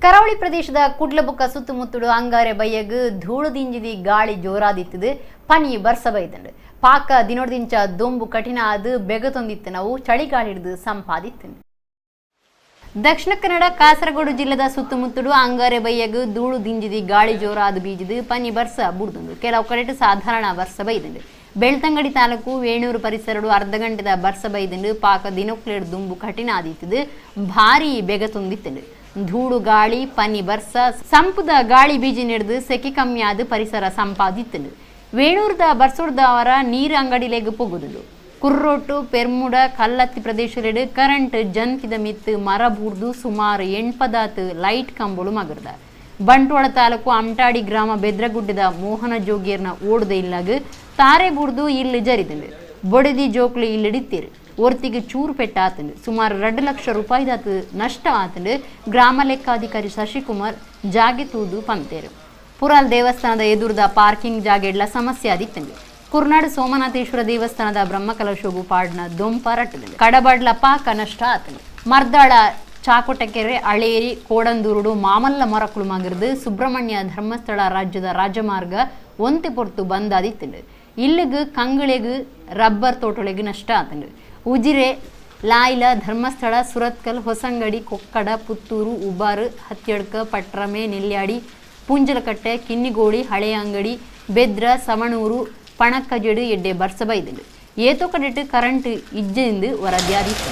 ಕರಾವಳಿ ಪ್ರದೇಶದ ಕುಡ್ಲಬುಕ್ಕ ಸುತ್ತಮುತ್ತಲು ಅಂಗಾರೆ ಬಯ್ಯಗ್ ಧೂಳು ದಿಂಜಿದಿ ಗಾಳಿ ಜೋರಾದಿತ್ತದು ಪನಿ ಬರ್ಸ ಬೈದಂಡು. ಪಾಕ ದಿನೊಡ್ದಿಂಚ ದೊಂಬು ಕಠಿಣ ಆದ್ ಬೆಗತೊಂದಿತ್ತು ನಾವು ಚಳಿಗಾಳಿಡ್ದು ಸಂಪಾದಿತ್ತು. ದಕ್ಷಿಣ ಕನ್ನಡ ಕಾಸರಗೋಡು ಜಿಲ್ಲೆದ ಸುತ್ತಮುತ್ತಲು ಅಂಗಾರೆ ಬಯ್ಯಗ್ ಧೂಳು ದಿಂಜಿದಿ ಗಾಳಿ ಜೋರಾದ ಬೀಜಿದು ಪನಿ ಬರ್ಸ ಬುಡ್ದುಂಡು. ಕೆಲವು ಕಡೆಟ್ ಸಾಧಾರಣ ಬರ್ಸ ಬೈದಂಡು. ಬೆಳ್ತಂಗಡಿ ತಾಲೂಕು ವೇಣೂರು ಪರಿಸರಡು ಅರ್ಧ ಗಂಟೆದ ಬರ್ಸ ಬೈದಂಡು. ಪಾಕ ದಿನೊಕ್ಲೆಡ್ ದುಂಬು ಕಠಿಣ ಆದಿತ್ತದು ಭಾರಿ ಬೆಗತೊಂದಿತ್ತಂಡು. ಧೂಳು ಗಾಳಿ ಪನಿ ಬರ್ಸ ಸಂಪುದ ಗಾಳಿ ಬೀಜಿ ನೆಡ್ದು ಸೆಕೆ ಕಮ್ಮಿ ಆದ ಪರಿಸರ ಸಂಪಾದಿತ್ತಂಡು. ವೇಣೂರ್ದ ಬರ್ಸೊಡ್ದವರ ನೀರು ಅಂಗಡಿಲೆಗ್ ಪೊಗುದುಂಡು. ಕುರ್ರೋಟು ಪೆರ್ಮುಡ ಕಲ್ಲತ್ತಿ ಪ್ರದೇಶಲೆಡ್ ಕರೆಂಟ್ ಜಂತಿದ ಮಿತ್ತು ಮರ ಬೂರ್ದು ಸುಮಾರು 80 ಲೈಟ್ ಕಂಬಳು ಮಗರ್ದ. ಬಂಟ್ವಾಳ ತಾಲೂಕು ಅಮ್ಟಾಡಿ ಗ್ರಾಮ ಬೆದ್ರಗುಡ್ಡದ ಮೋಹನ ಜೋಗಿಯರ್ನ ಓಡದ ಇಲ್ಲಾಗ ತಾರೆ ಬೂರ್ದು ಇಲ್ಲಿ ಜರಿದಂಡು. ಬೊಡೆದಿ ಜೋಕ್ಲು ಇಲ್ಲಿಡಿತ್ತೀರು. ಒರ್ತಿಗೆ ಚೂರು ಪೆಟ್ಟ ಆತಂಡು. ಸುಮಾರು 2 ಲಕ್ಷ ರೂಪಾಯಿದಾತು ನಷ್ಟ ಆತಂಡು. ಗ್ರಾಮ ಲೆಕ್ಕಾಧಿಕಾರಿ ಶಶಿಕುಮಾರ್ ಜಾಗೆ ತೂದು ಪಂತೇರು. ಪುರಾಲ್ ದೇವಸ್ಥಾನದ ಎದುರುದ ಪಾರ್ಕಿಂಗ್ ಜಾಗೆಡ್ಲ ಸಮಸ್ಯೆ ಆದಿತ್ತಂಡು. ಕುರ್ನಾಡು ಸೋಮನಾಥೇಶ್ವರ ದೇವಸ್ಥಾನದ ಬ್ರಹ್ಮಕಲಶೋಗು ಪಾಡ್ನ ದೊಂಪ ರಟ್ಟದಂಡು. ಕಡಬಡ್ಲ ಪಾಕ ನಷ್ಟ ಆತಂಡು. ಮರ್ದಾಳ ಚಾಕೋಟಕೆರೆ ಅಳೇರಿ ಕೋಡಂದೂರುಡು ಮಾಮಲ್ಲ ಮೊರಕುಳು ಮಗರ್ದು ಸುಬ್ರಹ್ಮಣ್ಯ ಧರ್ಮಸ್ಥಳ ರಾಜ್ಯದ ರಾಜಮಾರ್ಗ ಒಂತೆ ಪೊರ್ತು ಬಂದಾದಿತ್ತಂಡು. ಇಲ್ಲಿಗೆ ಕಂಗಳೆಗು ರಬ್ಬರ್ ತೋಟೊಳೆಗೆ ನಷ್ಟ ಆತಂಡು. ಉಜಿರೆ ಲಾಯ್ಲ ಧರ್ಮಸ್ಥಳ ಸುರತ್ಕಲ್ ಹೊಸಂಗಡಿ ಕೊಕ್ಕಡ ಪುತ್ತೂರು ಉಬಾರು ಹತ್ಯಡ್ಕ ಪಟ್ರಮೆ ನೆಲ್ಯಾಡಿ ಪುಂಜಲಕಟ್ಟೆ ಕಿನ್ನಿಗೋಳಿ ಹಳೆಯಂಗಡಿ ಬೆದ್ರ ಸಮಣೂರು ಪಣಕ್ಕಜೆಡು ಎಡ್ಡೆ ಬರ್ಸ ಬೈದಂಡು. ಏತೋ ಕಡೆಟ್ ಕರೆಂಟ್ ಇಜ್ಜೆಂದು ವರದಿಯಾದಿತ್ತು.